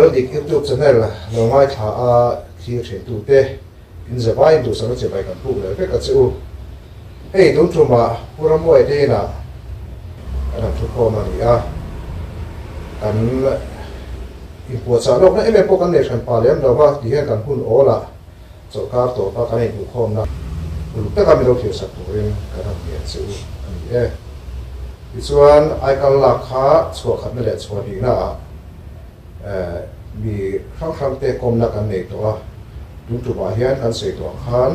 Fel Dik YouTube channel lo ngaithla a thlir thin tute in zavaiin duhsakna chibai kan puk leh vek a che u. Hei tun tumah Pu Rammuai te inah kan han thukhawm a ni a, kan inpuahchah lawkna em em pawh kan nei hran pah lem lo va ti hian kan hun awlah chawlhkar tawpa kan inhmuhkhawmna uluk taka min lo thirsak turin kan han ngen che u a ni e. Tichuan aikal lak kha chhuah khatna leh chhuah hnihnaah mi hrang hrang te kawmna kan nei tawh a, tun tumah hian kan sawi tawh ang khan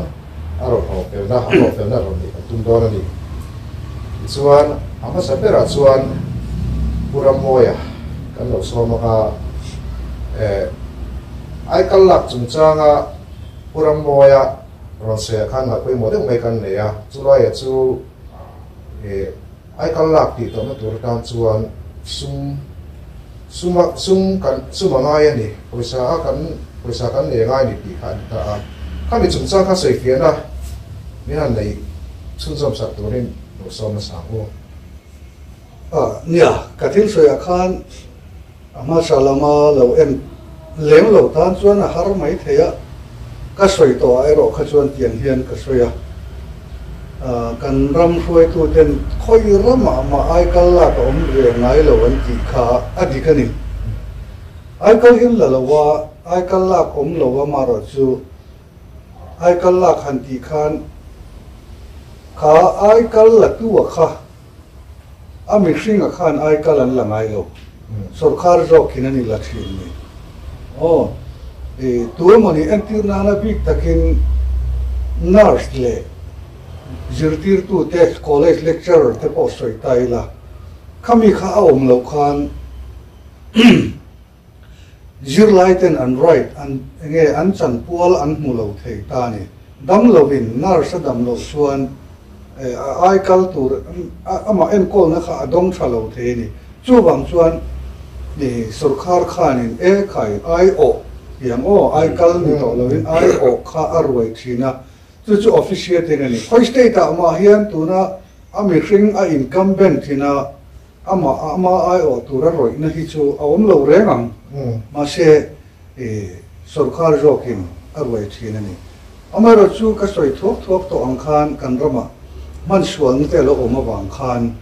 a rawn haw felna a haw felna rawn nih kan tum dawn a ni. Tichuan a hmasa berah chuan Pu Rammawia kan lo sawm ang a, aikal lak chungchanga Pu Rammawia rawn sawiah khan ngaih pawimawh deuh mai kan nei a, chulaiah chu Aikal lak tih tawhna tur atan chuan sum suma sum kan sum a ngai a ni, pawisa a kan pawisa kan nei a ngai a ni tih kha a ni ta a. Khami chungchang kha sawi fiahna min han nei chhunzawm sak turin lo sawm nasa ang u. A, nia, ka thil sawiah khan a hmasa lama lo en lem lo tan chuan a har mai thei a, ka sawi tawh ah erawh kha chuan tiang hian ka sawi a, kan ram hruaitu ten khawi ramah mah aikal lak a awm ve ngai lo an tih kha a dik a ni. Aikal in la lo a, aikal lak awm lo a marawh chu aikal lak han tih khan kha aikal la tu a kha A mihringa khan aikal an la ngai lo. Sorkar zawkin an ila thin ni. Aw, i tu emawni entir nana bik takin nurse leh zirtirtute, college lecturer te pawh sawi ta ila, khami kha a awm loh khan zirlai ten an right, an enge an chanpual an hmu lo thei ta ni. Dam lovin nurse a dam loh chuan a ai kal tur amah enkawlna kha a dawng tha lo thei a ni. Chuvang chuan sorkar khanin e khai ai awh tiang aw ai kal ni tawh lovin ai awh kha a ruai thin a, chu chu officiating a ni. Khawi state ah mah hian tuna a mihring a incumbent thin a, amah ama ai awh tur a rawihna hi chu a awm lo reng ang. Mahse sorkar zawkin a ruai thin a ni. Amaherawh chu ka sawi thuak thuak tawh ang khan kan ramah hman sualna te a lo awm avang khan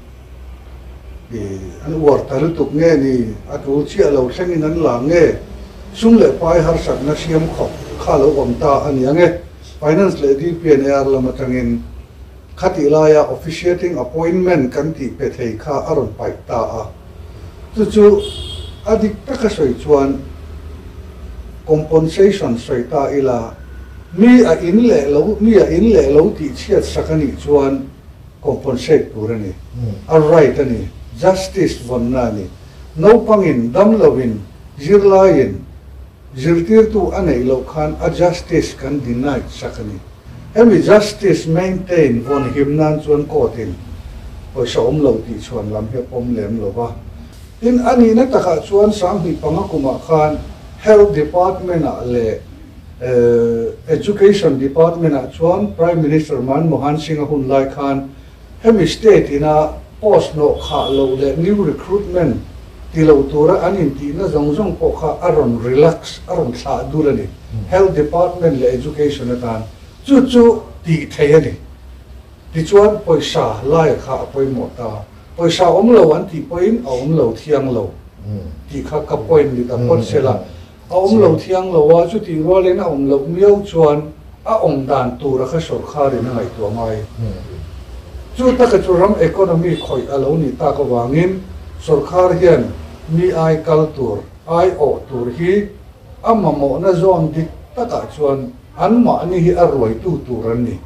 an uar ta lutuk nge ni, a tul chiah lo thlengin an la nge, sum leh pai harsatna siam khawp kha lo awm ta a ni ang e. Finance leh DPNAR lam atangin khatih laia officiating appointment kan tih pe thei kha a rawn paih ta a. Chu chu a dik taka sawi chuan componsation sawi ta ila, mi a in leh lo, mi a in leh lo tih chhiat sak a nih chuan compensate tur a ni. A right a ni. Justice vawnna a ni. Naupangin, damloin, zirlaiin zirtirtu a neih loh khan a justice kan denied sak a ni. Hemi justice maintain vawn him nan chuan court in pawisa awm lo tih chhuan lam hi a pawm lem lo va. Tin, a nihna takah chuan 2005 kumah khan Health Department ah leh Education Department ah chuan Prime Minister Manmohan Singh a hun lai khan Hemi state ina post hnawh khah loh leh new recruitment ti lo tura an intihna zawng zawng pawh kha a rawn relax, a rawn thlah dul a ni. Health department leh education atan chu chu tih theih a ni. Tichuan pawisa laia kha a pawimawh ta. Pawisa awm lo an tih pawhin a awm lo thiang lo tih kha ka point ni ta phawt se la. A awm lo thiang lo a, chutih rualin a awm loh miau chuan a awm dan tura kha sawrkharin a ngaihtuah ngai. Chu taka chu ram economy khawih a lo nih tak avangin sawrkhar hian mi ai kal tur, ai awh tur hi a mamawhna zawn dik takah chuan anmahni hi a ruaitu tur an ni.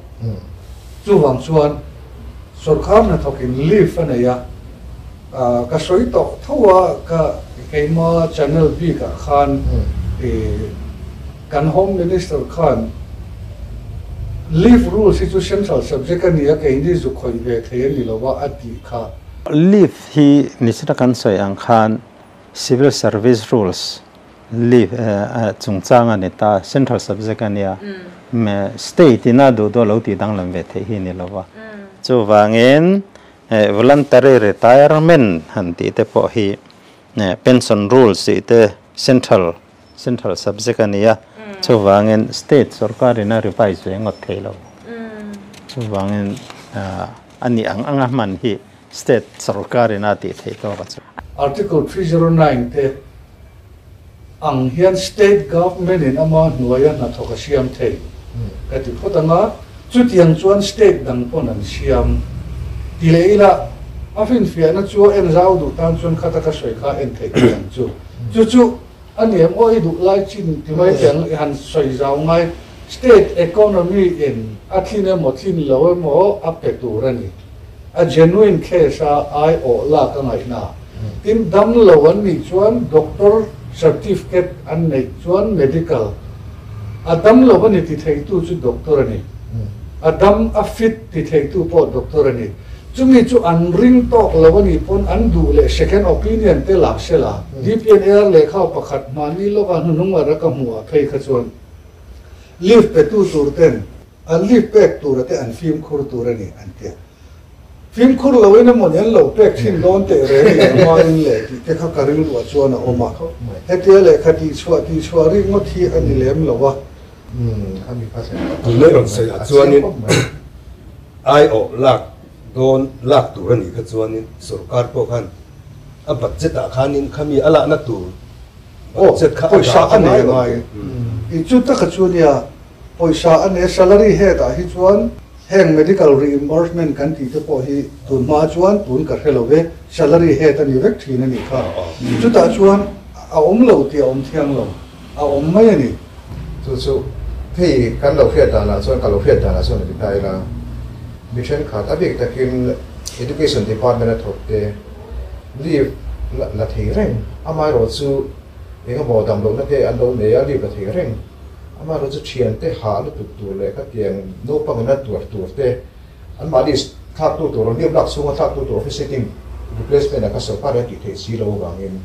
Chuvang chuan sawrkhar hnathawkin leave a nei a, ka sawi tawh tho a, ka keima channel bikah khan kan Home Minister khan leave rules hi chu central subject a ni a, keini zu khawih ve thei a ni lo a, a tih kha. Leave hi nichina kan sawi ang khan civil service rules leave chungchang a ni ta, central subject a nia, state ina duh duh lo tih danglam ve theih hi ni lo va. Chuvangin voluntary retirement han tih te pawh hi pension rules tih te central Central subject a ni a, chuvangin state sorkarin a revise ve ngawt thei lo. Chuvangin a nih ang anga hman hi state sorkarin a tih theih tawk a chu. Article 309 te ang hian state government in ama hnuaia hnathawk a siam thei ka ti phawt ang a, chutiang chuan state dang pawn an siam ti leh ila a finfiahna chu a en zau duh tan chuan khata ka sawi kha en theih thei ang chu. Chu chu a niam aw i duh lai chin ti mai teh ang i han sawi zau ngai state economy in a thlin emaw thlin lo emaw a pe tur a ni. A genuine case a aiawh lak a ngaihna. Tin, dam lo an nih chuan doctor certificate an neih chuan medical a dam lo a ni ti theitu chu doctor a ni. A dam a fit ti theitu pawh doctor a ni. Chumi chu an ring tawk lo a nih pawn an duh leh second opinion te lak se la. DPNR lehkha pakhat hmahni lawka hnuhnung a raka hmuh ah phei kha chuan leave petu tur ten An leave pek tura te an fimkhur tur a ni an ti a. Fimkhur lo in emaw ni an lo pek thin dawn teh reng leh hma in leh tih te kha ka rilruah chuan a awm a. Hetia lehkha tihchhuah tihchhuah rik ngawt hi a ni lem lo a. Tun mai rawn sawi ah chuanin aiawh lak dawn lak tur a nih kha chuanin sorkar pawh khan a budget ah khanin khami a lakna tur budget kha a dah a ngai ngai. I chu taka chu nia Pawisa a nei a, salary head ah hi chuan heng medical reimbursement kan tih te pawh hi tun hma chuan tun ka hre lo ve, salary head a ni vek thin a nih kha. Chutah chuan a awm lo tih a awm thiang lo, a awm mai a ni. Chu chu hei kan lo hriat danah chuan ka lo hriat danah chuan a ti ta ila, mi thenkhat a bik takin Education Department a thawk te leave la thei reng, amaherawh chu engemaw damlohna te an lo nei a leave la thei reng. Amaherawh chu thiante hah lutuk tur leh khatiang naupangin an tuar tur te, anmahni thlaktu tur, leave lak chhunga thlaktu tur office sitting replacement ah kha sorkar hian tih theih si lo avangin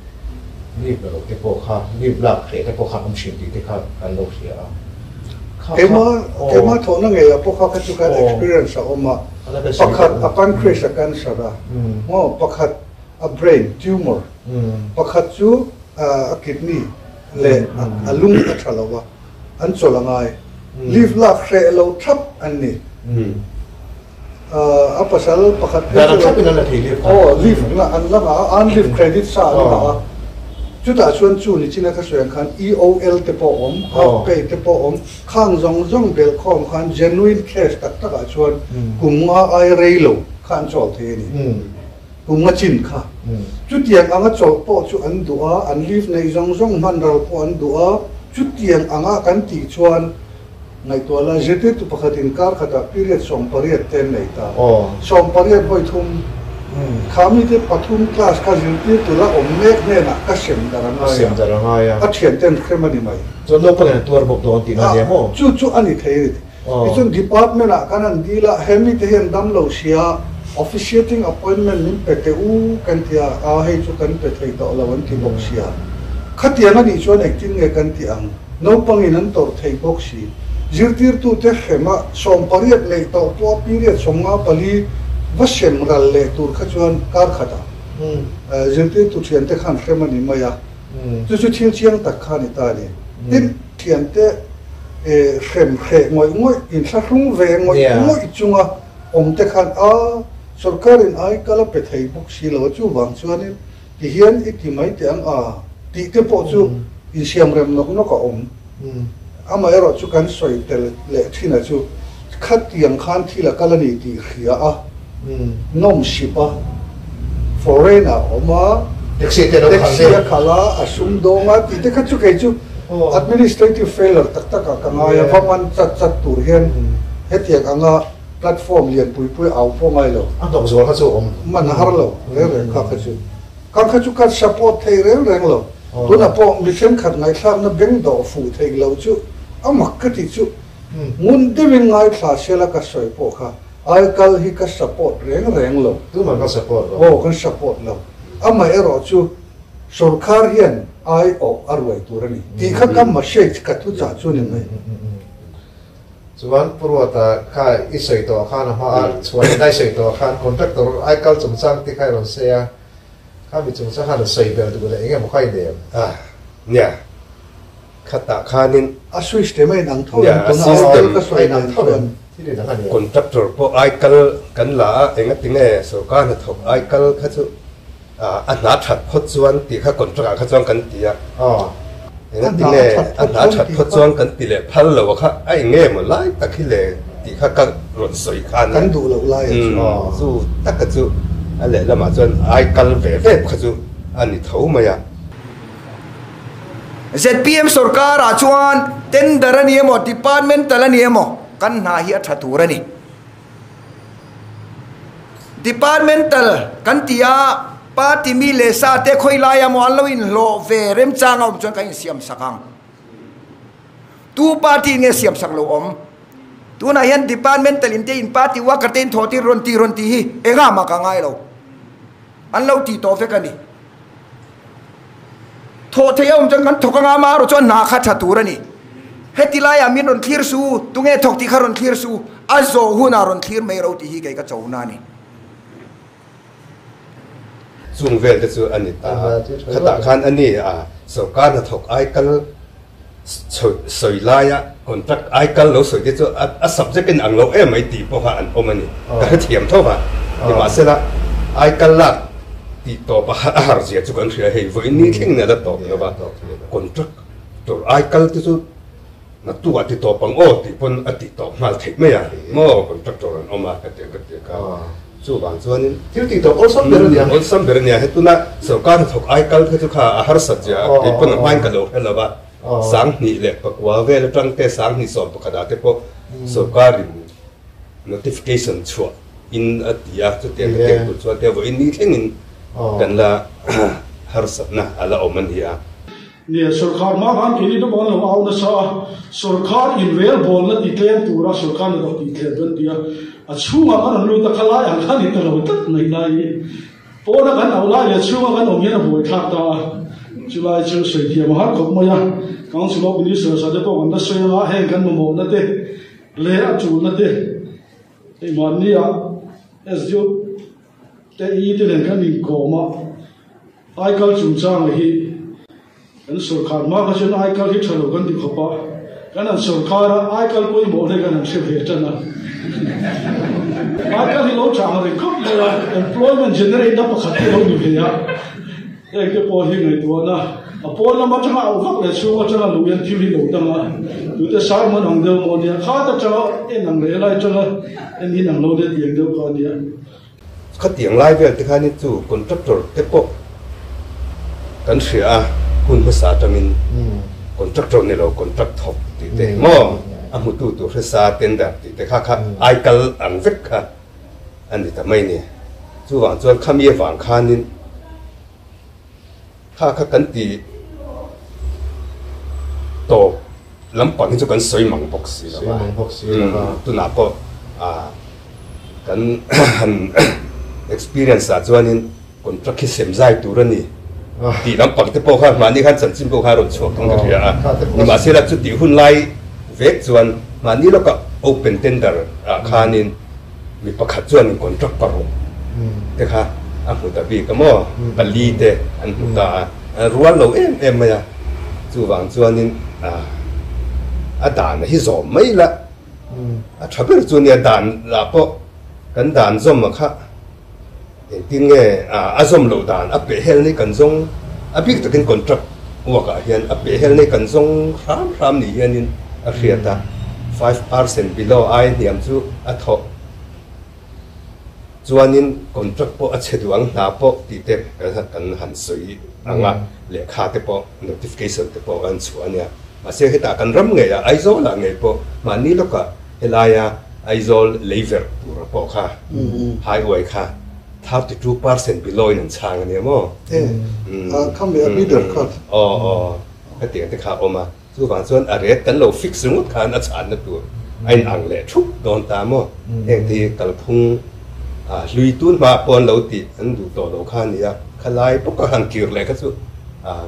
leave la lo te pawh kha leave lak hreh te pawh kha an awm thin tih te kha kan lo hria a. Kha kha Keima keima thawhna ngeiah pawh kha kha chu khan experience a awm a, pakhat a pancreas a cancer a, maw pakhat a brain tumor, pakhat chu a kidney leh a lung a tha lo a, an chawlh a ngai. Leave lak hreh lo thlap an ni. A pasal pakhat phei chu thlap in an la thei leave kha. Aw, leave an la ngah a, an leave credit sa an ngah a. Chutah chuan chu ni china ka sawi ang khan EOL te pawh awm, half pay te pawh awm, khang zawng zawng belh khawm khan genuine case tak takah chuan kum nga ai rei lo kha an chawl thei a ni. Kum nga chin kha. Chutiang anga chawlh pawh chu an duh a, an leave neih zawng zawng hman ral pawh an duh a. Chutiang anga kan tih chuan ngaihtuah la, zirtirtu pakhatin kar khatah period 18 te an nei ta. 18 vawi thum kha mite pathum class kha zirtirtu la awm mek hnenah ka sem dar a ngai a, a thianten hrem a ni mai. Chuan naupangin an tuar bawk dawn tihna a nia maw? Chu chu a ni thei a ni. Tichuan department ah kan han dil a, he mite hian dam lo sia officiating appointment min pe teh u kan ti a, a hei chu kan pe thei tawh lo an ti bawk sia. Khatiang a nih chuan engtin nge kan ti ang? Naupangin an tawrh thei bawk si. Zirtirtute hrema 18 neih tawh pawh period 54 va sem ral leh tur kha chuan kar khatah zirtirtu thiante khan hrem a ni mai a. Chu chu thil chiang tak kha a ni ta a ni. Tin, thiante hrem hreh ngawih ngawih, inthlahrung ve ngawih ngawih chunga awm te khan a sorkarin ai kal a pe thei bawk si lo a, chuvang chuanin tihian i ti mai teh ang a tih te pawh chu insiamrem nawk nawk a awm. Amaherawh chu kan sawi tel leh thin a chu khatiang khan thil a kal a ni tih hria a, nawm sip a, foreign ah awm a, Taxi te lo khalh taxi a khalh a, a sum dawng a tih te kha chu kei chu administrative failure tak tak ah ka ngai a, va man chat chat tur hian hetiang anga platform lian pui pui au pawh ngai lo. A hnawk zual kha chu a awm. Man a har lo reng reng kha kha chu. Kha kha chu ka support thei reng reng lo. Tunah pawh mi thenkhat ngaihthlakna beng dawh fuh theih lo chu a mak ka tih chu ngun deuhin ngaithla sela ka sawi pawh kha ai kal hi ka support reng reng lo. Tunah kan support lo. Aw kan support lo. Amaherawh chu sorkar hian ai awh a ruai tur a ni tih kha ka message ka thuchah chu ni mai. Chuan Pu Ruata kha i sawi tawh khan a hma a chhuah in ai sawi tawh khan contractor ai kal chungchang te kha i rawn sawi a. Kha mi chungchang khan sawi bel duh leh eng emaw kha i nei em? Ah, nia. Khatah khanin A system a inang tho Nia, em a tuna system ka sawi dan chuan. Thil inang a ni. Contractor pawh ai kal kan la a, engatinge sorkar hnathawk ai kal kha chu a hna that phawt chuan tih kha contract ah kha chuan kan ti a. Engatinge a hna that phawt chuan kan ti leh phal lo a kha a eng nge maw lai tak hi le tih kha ka rawn sawi kha a nia. Kan duh loh lai a chu. Chu taka chu a lehlamah chuan ai kal ve ve kha chu a ni tho mai a. Zpm sorkarah chuan tender a ni emaw, departmental a ni emaw kan hna hi a tha tur a ni. Departmental kan ti a, party mi leh sa te khawi laia maw an lo inhlawh ve remchang a awm chuan kan insiam sak ang. Tu party nge siam sak lo awm? Tunah hian departmental in te in party worker te in thawh tir rawn ti rawn ti hi engah mah ka ngai lo. An lo ti tawh vek a ni. Thawh theih a awm chuan kan thawk anga amaherawh chuan hna kha tha tur a ni. Heti laiah min rawn thlir su, tunge thawk tih kha rawn thlir su, a zawh hunah rawn thlir mai ro tih hi kei ka cho na a ni. Chung vel te chu a ni ta a, khatah khan a ni a, sorkar hnathawk ai kal sawi laia contract ai kal lo sawi te chu a subject in ang lo em mai tih pawh kha an awm a ni. Ka hrethiam tho va, nimahsela ai kal lak tih tawp a har zia chu kan hria hei vawiin ni thleng in a la tawp lo va, contract tur ai kal te chu naktuk ah ti tawp ang aw tih pawn a tih tawp nghal theih mai a maw contractor an awm a ka ti ka ti ka chuvang chuanin thil tih tawp awlsam ber a nia awlsam ber a nia hetuna sorkar hnathawk ai kal kha chu kha a harsat zia kei pawn a hmain ka lo hre lo va sanghnih leh pakua vel atang te sanghnih sawm pakhat ah te pawh sorkarin notification chhuah in a ti a chutiang ka tiang tur chuan te vawiin ni thlengin kan la harsatna a la awm a ni a. Nia, sorkar hma khan keini te pawh an lo au nasa a, sorkar inrelbawlna ti tlem tura sorkar hnathawk tih tlem chu an ti a, a chhungah kan rawn lut a, khalai ang khan i ta lo tlat mai lai hi pawna kan auh lai leh chhunga kan awm hian a buaithlak ta a, chulai chu sawi thiam a har khawp mai a, Council of Ministers ah te pawh kan la sawi anga heng kan mamawhna te leh a tulna te hei mahnia SDO te i te nen kan inkawm a. Aikal chungchanga hi kan sorkar hma kha chuan aikal hi tha lo kan ti khawp a, kan han sorkar a, aikal pawimawh hle kan han hre ve tan a. Aikal hi lo tha ang reng khawp mai a, employment generate na pakhat hi a lo ni ve a, heng te pawh hi ngaihtuahna a pawn lam atanga auh vak leh chhung atanga luh hian thil hi lo dang a, tute sermon ang deuh maw nia, khat atanga en ang leh helai atanga en hi nang lo deuh tiang deuh kha a nia. Khatiang lai vel te khanin chu contractor te pawh kan hria a, hun hmasa atangin contractor ni lo contract thawk tih te maw a hmutu tur hresa tender tih te kha kha ai kal ang vek kha a ni ta mai ni. Chuvang chuan khami avang khanin kha kha kan ti tawp lampang hi chu kan sawi mang bawk si lo a, tunah pawh kan han experience ah chuanin contract hi sem zai tur a ni tih lampang te pawh kha mahni khan chanchin pawh kha a rawn chhuak ang ka hria a, nimahsela chutih hun lai vek chuan mahni lawka open tender ah khanin Mi pakhat chuanin contract paruk te kha a hmu ta bik a maw? Pali te an hmu ta a, an rual lo em em mai a. Chuvang chuanin a dan hi zawm mai la, a tha ber chu nia dan lah pawh kan dan zawm a kha engtin nge a zawm loh dan a peh hel nei kan zawng a bik takin contract work ah hian a peh hel nei kan zawng hram hram ni hianin a hriat a, 5% below ai hniam chu a thawh chuanin contract pawh a chhe duh ang hna pawh tih te kan han sawi ang a, lehkha te pawh notification te pawh an chhuah a nia. Mahse hetah kan ram ngei ah Aizawl ah ngei pawh mahni lawkah helaia Aizawl lei verh tura pawh kha highway kha 32% below in an chhang a nia maw? Aw aw hetiang te kha a awm a. Chuvang chuan a rate kan lo fix ringawt khan a chhanna tur a in ang leh thup dawn ta maw? Heng te hi kalphung hlui tun hma pawh an lo tih an duh tawh lo kha a nia, khalai bawka han kir leh kha chu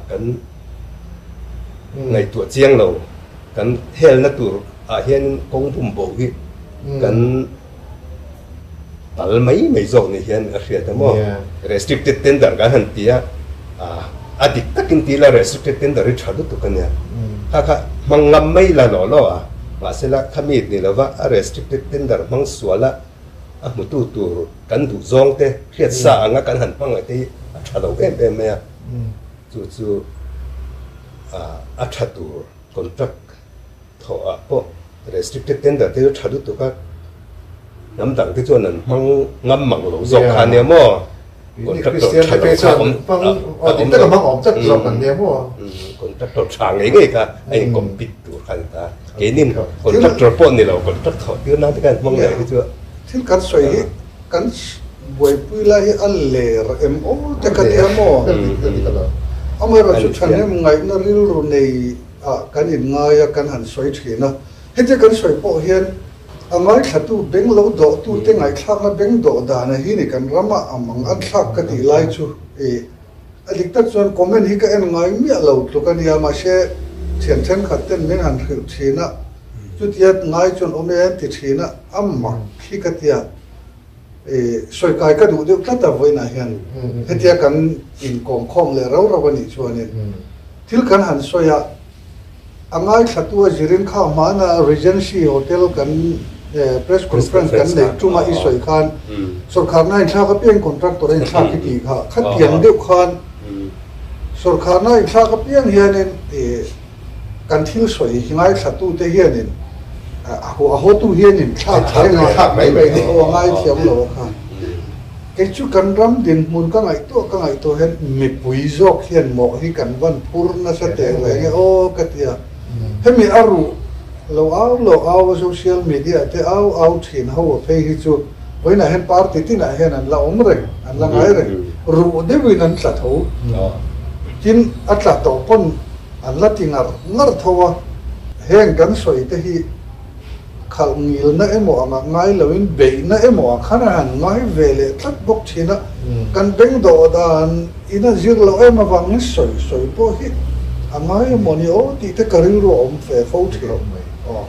kan ngaihtuah chiang lo, kan helna tur ah hianin kawng bum bo hi kan tal mai mai zawk ni hian a hriat a maw? Restricted tender kan han ti a. A dik takin ti ila restricted tender hi tha lutuk a nia. Kha kha hmang ngam mai la law law a, mahsela khami ni lova a restricted tender hmang suala a hmutu tur kan duh zawng te hriat sa anga kan han hmangaih te hi a tha lo em em mai a. Chu chu a tha tur contract thawh ah pawh restricted tender te chu tha lutuk a, hnam dang te chuan an hmang ngam mang lo zawk kha ania maw? Contractor tha lo kha awm contractor tha ngei ngei kha a in compete tur kha a ni ta. Keinin contractor pawh ni lo contract thawh tir nan te khan hmang leh hi chu. Thil kan sawi hi kan buaipui lai hi a ler em aw te ka tia maw? Amaherawhchu thahnem ngaihna rilru nei ah kan inngai a, kan han sawi thin a. Hetia kan sawi pawh hian a ngaithlatu beng lo dawhtu te ngaihthlakna beng dawh dan a hi ni kan rama a mang an thlak ka tih lai chu e a dik tak chuan comment hi ka en ngai miah lo tluk a nia mahse thian thenkhat ten min han hrilh thin a chutia ngai chuan awm e an ti thin a a mak hi ka tia e sawi kai ka duh deuh tlat a vawiinah hian hetia kan inkawm khawm leh rau rau a nih chuanin thil kan han sawi a. A ngaithlatu a zirin kha hmana Regency Hotel kan press conference kan neih tuma i sawi khan sawrkharna inthlak apiang contractor a inthlak i tih kha khatiang deuh khan sawrkharna inthlak apiang hianin kan thil sawi hi ngaithlatute hianin a hawtu hianin thlak mai mai a ngaithiam lo a khan. Kei chu kan ram dinhmun ka ngaihtuah ka ngaihtuah hian mipui zawk hian mawh hi kan van phur nasa teh reng e aw ka ti a. Hemi a ruh lo au lo au a social media te au au thin ho a phei hi chu vawiinah hian party tinah hian an la awm reng, an la ngai reng. Ruh deuhin an tla tho. Tin, a tla tawh pawn an la ti ngar ngar tho a. Heng kan sawi te hi. Khalh ngilna emaw anga ngai loin beihna emaw ang khan a han ngai ve leh tlat bawk thin a, kan beng dawh dan in a zir loh em avangin sawi sawi pawh hi a ngai emaw ni aw tih te ka rilru a awm ve fo thin. Aw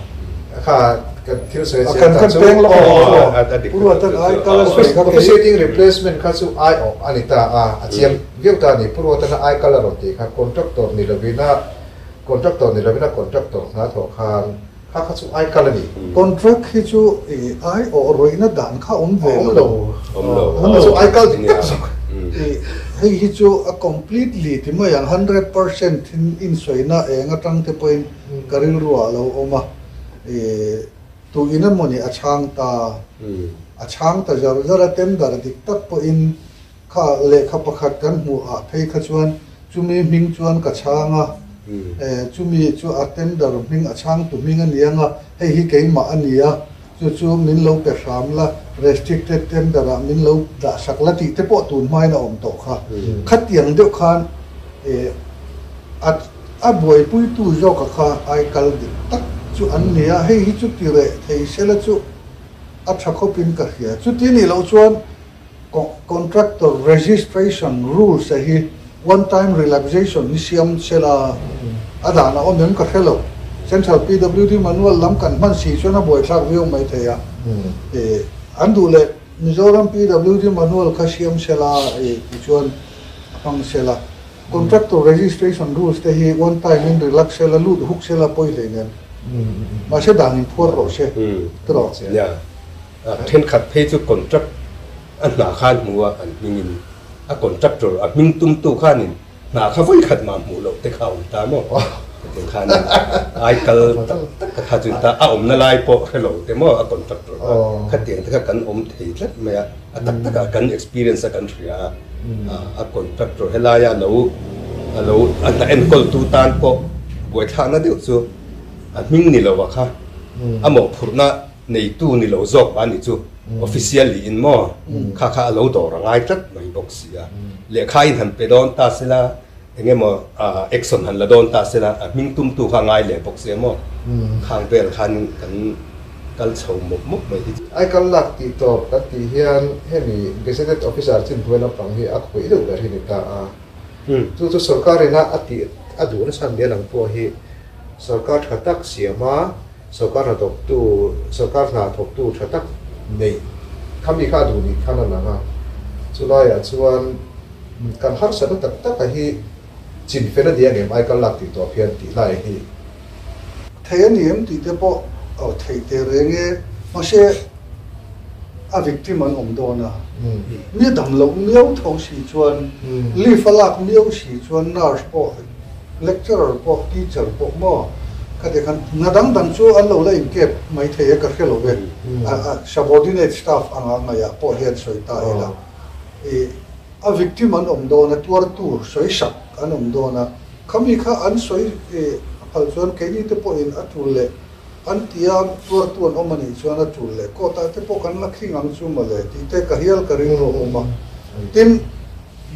kha kan thil sawi a chiang tak chu aw Puruatan ai kal a sawi kha kei. Officiating replacement kha chu ai awh a ni ta a, a chiang viau ta a ni. Puruatan a ai kal a rawn tih kha contractor ni lovin a contractor ni lovin a contractor hna thawh khan Kha kha chu ai kal a ni. Contract hi chu i ai awh rawihna dan kha awm ve lo. Awm lo. Awm lo. Chu ai kal dik tak zawk. I hei hi chu a completely ti mai ang 100% in insawina eng atang te pawhin ka rilru ah lo awm a. I tu in emawni a chhang ta. A chhang ta zar zar a tender dik tak pawhin Kha lehkha pakhat kan hmuh ah phei kha chuan chumi hming chuan ka chhang a, chumi chu a tender hming a chhangtu hming a ni ang a, hei hi keimah a ni a, chu chu min lo pe hram la, restricted tender ah min lo dah sak la tih te pawh tun hmain a awm tawh kha. Khatiang deuh khan a a buaipuitu zawka kha ai kal dik tak chu an ni a, hei hi chu ti reh thei sela chu a tha khawpin ka hria. Chuti nih loh chuan Contractor Registration Rules a hi one time relaxation hi siam sela a dan a awm em ka hre lo. Central PWD Manual lam kan hman si chuan a buaithlak viau mai thei a. An duh leh Mizoram PWD Manual kha siam sela tichuan a hmang sela. Contractor Registration Rules te hi one time in relax sela lut huk sela pawi hleinem. Mahse dan in phuar rawh se tiraw. Thenkhat phei chu contract a hna khan hmu a, an hmingin a contractor a hming tumtu khanin hna kha vawikhat mah hmuh loh te kha a awm ta maw? Hetiang khanin ai kal tak tak te kha chu ta a awmna lai pawh hre lo te maw a contractor kha khatiang te kha kan awm thei tlat mai a, a tak takah kan experience a kan hria a, a contractor helaia lo a lo a hna enkawltu tan pawh buaithlakna deuh chu a hming ni lo a kha a mawhphurhna Neitu ni lo zawk a nih chu officially in maw kha kha a lo dawr a ngai tlat mai bawk si a. Lehkha in han pe dawn ta sela eng emaw action han la dawn ta sela a hming tumtu kha a ngai leh bawk si a maw. Khang vel khan kan kal chho mawp mawp mai hi. Ai kal lak tih tawp kan tih hian hemi gazetted officer chin hnuai lampang hi a khawih deuh ber hi ni ta a. Chu chu sorkar ina a tih a duh nasa nia lang pawh hi sorkar tha tak siam a. Sorkar hnathawktu, sorkar hna thawktu tha tak neih kha mi kha a duh nih khan a lang a, chulaiah chuan kan harsatna tak taka hi Chin fel a ni ang em aikal lak tih tawp hian tih lai hi. Thei a ni em tih te pawh a theih teh reng e, mahse a victim an awm dawn a, mi dam loh miau tho si chuan leave a lak miau si chuan nurse pawh lecturer pawh teacher pawh maw ka ti khan hna dang dang chu an lo la inkep mai thei e ka hre lo ve, subordinate staff anga ngaihah pawh hian sawi ta ila i a victim an awm dawn a, tuartu sawi sak an awm dawn a. Khami kha an sawi a phal chuan keini te pawhin a tul leh an tia tuartu an awm a nih chuan a tul leh court ah te pawh kan la khing ang chu mawle tih te ka hial ka ring rawh awm a. Tin,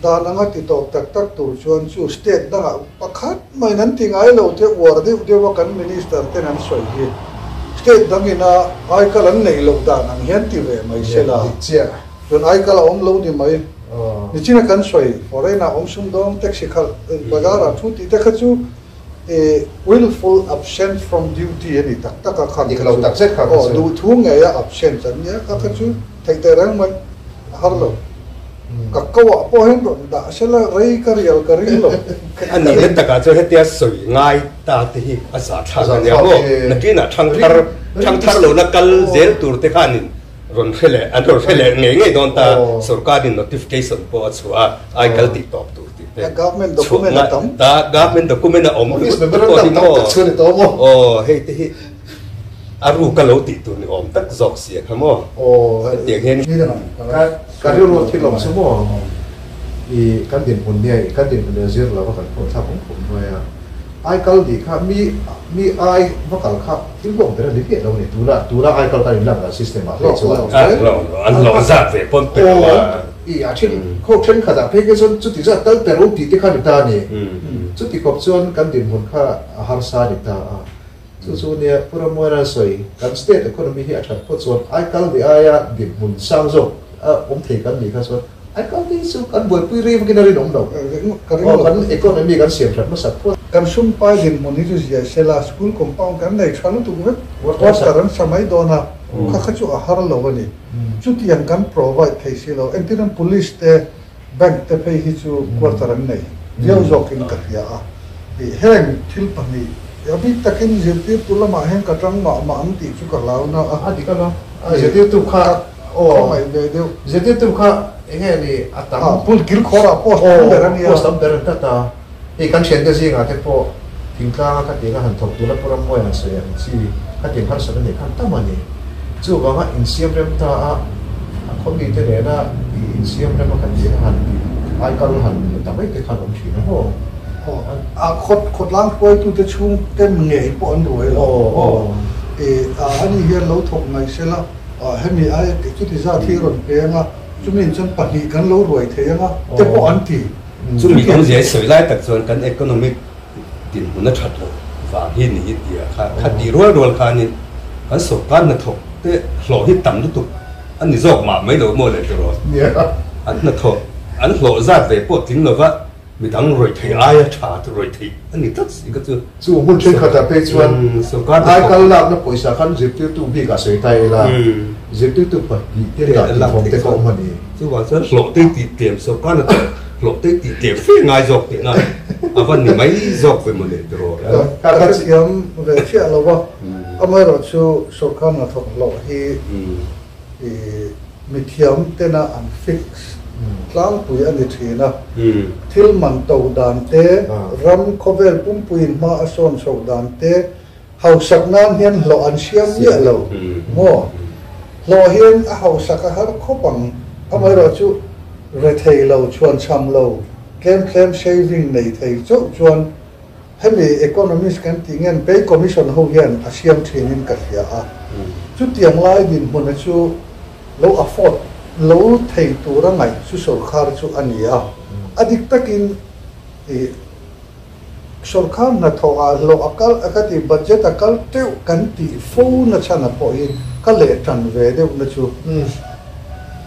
dan anga ti tawp tak tak tur chuan chu state dangah pakhat maiin an ti ngai lo te uar deuh deuh a kan minister ten an sawi hi state dangin a aikal an neih loh dan ang hian ti ve mai se la. Chuan aikal a awm lo ni mai. Nichina kan sawi, foreign-ah awm sumdawng, taxi khalh, bazar-ah thu tih te kha chu willful absent from duty a ni tak tak a kha kha chu. Aw, duhthu ngeia absent an nia kha kha chu theih teh reng mai, a har lo. Ka ko-ah pawh hian rawn dah sela rei ka rial ka ring lo. A nih na takah chuan hetia sawi ngai ta te hi a zahthlak a nia maw? Nakinah thangthar, thangthar lohna kal zel tur te khanin Rawn hre leh, an rawn hre leh ngei ngei dawn ta, sorkarin notification pawh a chhuah a, ai kal tih tawp tur tih te. Government document a tam. Ta, government document a awm Office memorandum tam tak chu a ni tawh maw? Aw, hei te hi a ruk a lo tih tur ni awm tak zawk si a kha maw? Aw, hetiang hian. Ka rilru thil awm chu maw? I kan dinhmun nia, i kan dinhmun nia zir lova kan pawh thlak awm khawp mai a. Ai kal nih kha mi mi ai va kal kha thil hlawk ber a ni miah lo a ni. Tuna tuna ai kal kan inlak dan system ah phei chuan. An hlawh zat ve pawn pe lo a. I a then khaw thenkhat ah phei kha chuan chuti zat tal pe ro tih te kha a ni ta a ni. Chuti khawp chuan kan dinhmun kha a harsa a ni ta a. Chu chu nia Pu Ramuana sawi kan state economy hi a that phawt chuan ai kal nih aia dinhmun sang zawk a awm thei kan nih kha chuan ai kal nih chu kan buaipui rei vakin a rinawm lo. Aw kan economy kan siam that hmasak phawt. Kan sumpai dinhmun hi chu ziah sela school compound kan nei tha lutuk vek quarter an sa mai dawn a, kha kha chu a har lo a ni. Chutiang kan provide thei si lo. Engtin an police te bank te phei hi chu quarter an nei viau zawkin ka hria a. Heng thil pahnih a bik takin zirtirtu lamah hian ka tang mah mah ang tih chu ka hlau na a. A dik a lo. Zirtirtu kha aw. Khawngaih ve deuh. Zirtirtu kha eng nge ni a tam. A pul kil khawrah post tam ber a nia. Aw post tam ber an tlat a. Hei kan thiante zingah te pawh thingtlanga khatianga han thawk tura Pu Rammuai han sawi ang chi khatiang harsat a nih khan tam a ni. Chuvanga insiam rem ta a, a khaw mite nena i insiam rem a khatianga han tih ai kal han la ta mai te khan awm thin a maw? Aw, a khawt khawtlang hruaitute chhungte ngei pawh an ruai lo maw? I a ni hian lo thawk mai sela, hemi ai chuti zat hi rawn peng a, chumi in chuan pahnih kan lo ruai thei anga te pawh an ti. Chumi awmzia i sawi lai tak chuan kan economic dinhmun a that loh vang hi ni i tia kha kha tih rual rual khanin kan sorkar hnathawk te hlawh hi tam lutuk a ni zawk mah mai lo maw le tiraw? An hnathawk an hlawh zat ve pawh tling lova midang rawih theih aia tha chu rawih theih a ni tlat si kha chu. Chu hmun thenkhatah phei chuan aikal lakna pawisa khan zirtirtu bikah sawi ta ila zirtirtu pahnih te dah tih thawm te kha awm a ni. Chuvang chuan hlawh te tih tlem sorkar na chuan hlawh te tih tlem fe ngai zawk tihna a va ni mai zawk ve mawle tiraw. Ka thiam ve chiah lo a, amaherawh chu sorkar hnathawk hlawh hi mithiam tena an fix tlangpui a ni thin a, thil man to dan te, ram khawvel pumpuiin hma a sawn chhoh dan te, Hausak nan hian hlawh an siam miah lo maw? Hlawh hian a hausak a har khawp ang. Amaherawh chu rethei lo, chhuanchham lo, tlem tlem saving nei thei chauh chuan hemi economist kan tih ngen pay commission ho hian a siam thinin ka hria a. Chutiang lai dinhmuna chu lo afford lo thei tura ngaih chu sorkar chu a ni a. A dik takin i. Sorkar hnathawh ah hlawh a kal a ka ti, budget a kal teuh kan tih fo na chhan a pawh hi ka leh tan ve deuh na chu.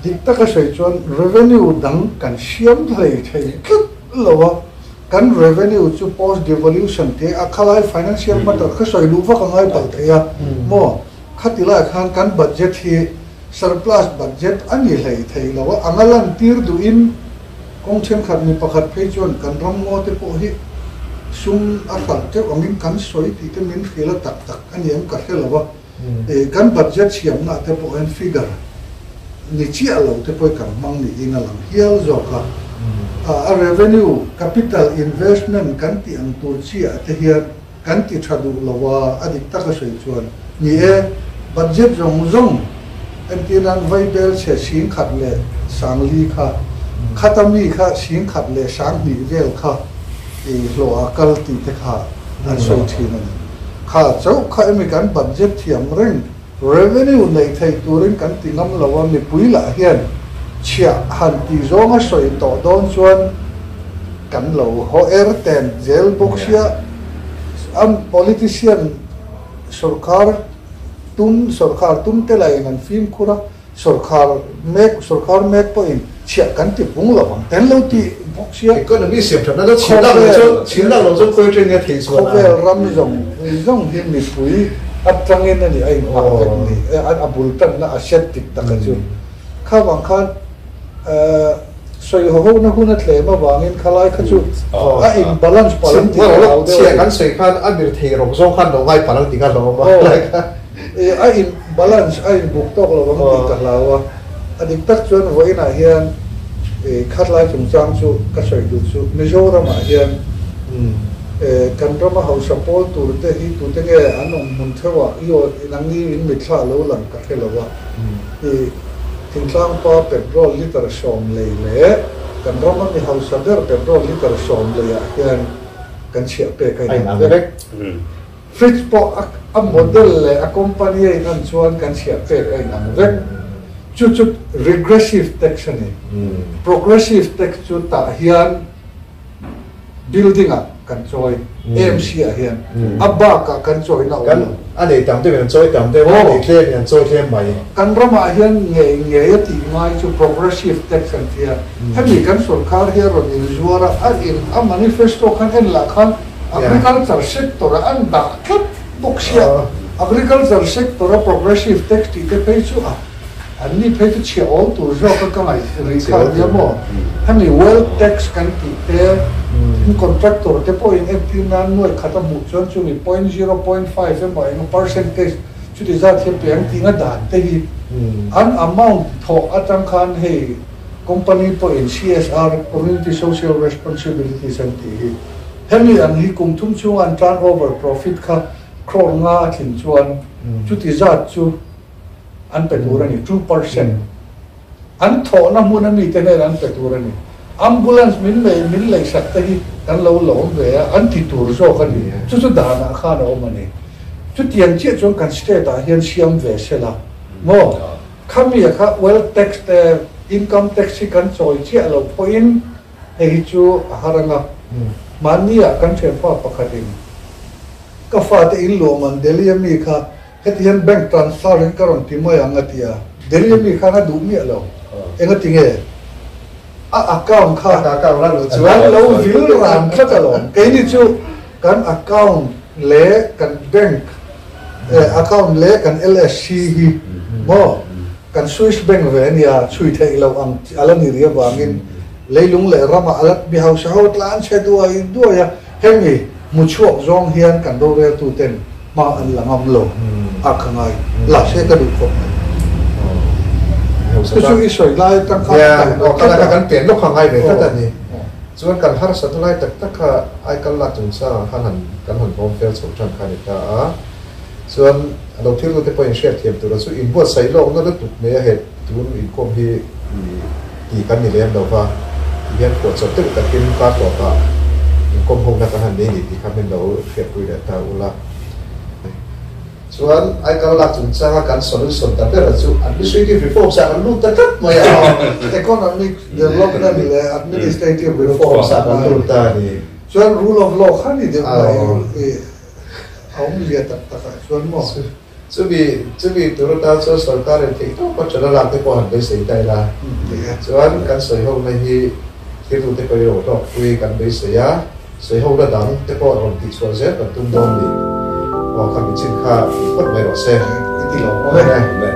Dik taka sawi chuan revenue dang kan siam hlei thei tlat lo a, kan revenue chu post devolution tih a khalai financial matter kha sawi luh vak a ngai palh thei a maw, khati lai khan kan budget hi surplus budget a ni hlei thei lo a, anga lantir duhin, Kawng thenkhat mi pakhat phei chuan kan ram ngaw te pawh hi sum a hralh teuh angin kan sawi tih te min hrilh a tak tak a ni em ka hre lo a, kan budget siamna te pawh hian figure ni chiah lo te pawh hi kan hmang niin a lang hial zawk a. A revenue, capital investment kan tih ang tur chiah te hian kan ti tha duh lo a, a dik taka sawi chuan ni e, budget zawng zawng entir nan Vaibel chhe 10,003 kha, khata mi kha 10,020 vel kha i hlawh a kal tih te kha an sawi thin a ni. Kha chauh kha emi kan budget thiam reng revenue nei thei turin kan ti ngam lo a, mipui lah hian chhiah han tih zawnga sawi tawh dawn chuan kan lo haw er ten zel bawk sia. A politician sorkar tum sorkar tum te lahin an fimkhur a, sorkar mek sorkar mek pawhin chhiah kan ti pung lo ang ten lo tih bawk sia. Economy siam thatna chu chhin lak lo chu chhin lak lo chu khawi atangin nge thei chuan a. Khawvel ram zawng zawng hi mipui atangin a ni a inhah vek ni a bul tanna a set dik taka chu. Kha vang khan sawi ho hona hun a tlem avangin khalai kha chu a in balance palh ang tih ka hlau deuh a ni. Chhiah kan sawi khan a mir thei rawk zawng khan lo ngai palh ang tih ka hlauh a lai kha. A in balance a in buk tawk lo ang tih ka hlau a. A dik tak chuan vawiinah hian khatlai chungchang chu ka sawi duh chu Mizoramah hian kan rama hausa pawl tur te hi tute nge an awm hmun theuhah i aw nangni in mitthla lo lang ka hre lo a. Thingtlang pa petrol litre 10 lei leh kan rama mi hausa ber petrol litre 10 leiah hian kan chhiah pek a inang vek. Fridge pawh a model leh a company a inan chuan kan chhiah pek a inang vek. Chu chu regressive tax a ni. Progressive tax chu tah hian building ah kan chawi, AMC ah hian a bak ah kan chawina awm lo. A nei tam deuhin an chawi tam deuh a, a nei tlemin an chawi tlem mai. Kan ramah hian ngei ngei a tih ngai chu progressive tax an ti a, hemi kan sorkar hi a rawn inzuar a, a in a manifesto khan en lah khan agriculture sector ah an dah tlat bawk sia, agriculture sector a progressive tax tih te phei chu a. An ni phei chu chhiah awl tur zawk a ka ngaih rih kha a nia maw? Hemi wealth tax kan tih te, tin contractor te pawhin entir nan nuai khat a hmuh chuan chumi 0.0.5 emaw eng percentage chuti zat hi a pe ang tih nga dan te hi an amount thawh atang khan hei company pawhin CSR, Community Social Responsibilities an tih hi hemi ang hi kum thum chhunga an turnover profit kha crore nga a tling chuan chuti zat chu an pe tur a ni, 2% an thawhna hmun a mite hnen an pe tur a ni. Ambulance min lei min leisak te hi kan lo lawm ve a, an ti tur zawk a ni. Chu chu danah khan a awm a ni. Chutiang chiah chuan kan state ah hian siam ve sela maw? Khami a kha wealth tax te income tax hi kan chawi chiah lo pawhin hei hi chu a har anga. Mahni ah kan thianpa pakhatin ka fate in luahman Delhi a mi kha Heti hian bank transfer in ka rawn ti mai ang a ti a, Delhi ami khan a duh miah lo. Enga ti nge? A account kha an lo vil ran tlat alawm. Keini chu kan account leh kan bank account leh kan LSC hi maw kan Swiss bank ve a nia, chhui theih loh ang a la ni rih avangin leilung leh ramah a la mi hausa ho tlan chhe duai duai a, hemi hmu chhuak zawng hian kan roreltuten Hma an la ngam lo a ka ngai la se ka duh khawp mai. Chu chu i sawi lai atang khan ka kalh lawk tlat a. Kan pen lawk kha ngai ve tlat a ni. Chuan kan harsatna lai tak tak kha aikal lak chungchangah khan han kan han bawm fel chho tan kha a ni ta a. Chuan a lo thil tute pawhin hriatthiam tura chu inbuatsaih lawkna lutuk mai a he tun inkhawm hi tih kan ni lem lo va, ti hian phuahchawp deuh takin kar tawpah inkawm hona kan han nei ni tih kha min lo hriatpui leh ta ula. Chuan aikal lak chungchanga kan solution ta ber chu administrative reforms ah kan lut ta tlat mai a. Economic development leh administrative reforms ah kan lut ta a ni. Chuan rule of law kha ni deuh mai a awmzia tak takah chuan maw? Chumi chumi tur atan chuan sorkar in theih tawp a ṭan a lak te pawh han beisei ta ila. Chuan kan sawi hona hi thiltu te pawh i ro hlawkpui kan beisei a, sawi hona dang te pawh rawn tihchhuah zel kan tum dawn ni. Aw kha mi chin kha tih phawt mai rawh se. I ti lo awm e.